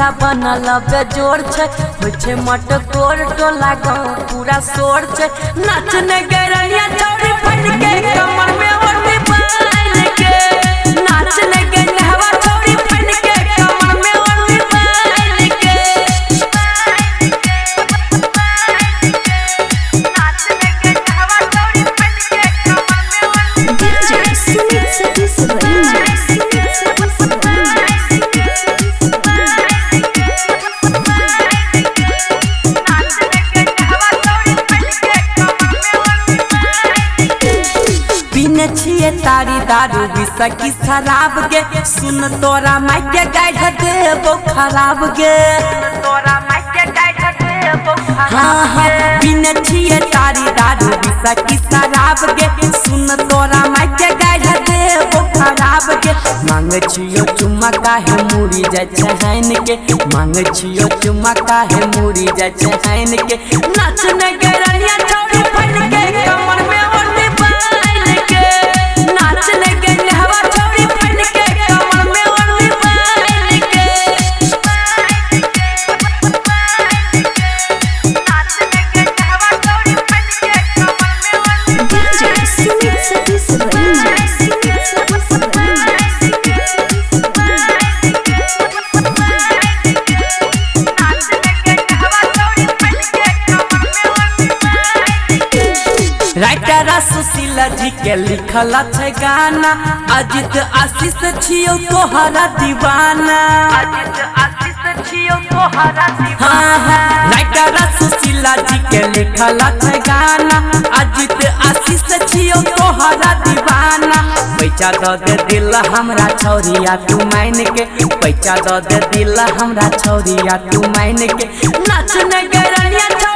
पूरा बनल बेजोर छै, होइ छै मटकोर टोला गाँव पूरा शोर छै। नाचने गैरनिया छौरी फन के कमर में ओढ़नी बान्ह के, नाचने गैरहवा छौरी फन के कमर में ओढ़नी बान्ह के। DJ Sumit Satish Raima. Sumit Satish Raima. पीने छिए तारी दारू बिसकी शराब गे, सुन तोरा माई के गाढ़ देबो खराब गे। हाँ हाँ, पीने छिए तारी दारू बिसकी शराब गे, सुन तोरा माई के गाढ़ देबो खराब गे। मांग छियो चुम्मा काहे मुड़ी जाइ छै हैन के, मांग छियो चुम्मा काहे मुड़ी जाइ छै हैन के। नाचने गैरनिया छौरी फन के कमर में ओढ़नी बान्ह के, नाचने गैरहवा छौरी फन के कमर में ओढ़नी बान्ह के। DJ Sumit Satish Raima. Sumit Satish Raima. Writer Sushila ji के लिखल छै गाना, अजित आशीष छियौ तोहरा दीवाना। हाँ हाँ, राइटर सुशीला जी के लिखल छै गाना, अजित आशीष छियौ तोहरा दीवाना। पैसा दऽ दे दिल हमरा छौरिया तू मान के, पैसा दऽ दे दिल हमरा छौरिया तू मान के। नाचने गैरनिया।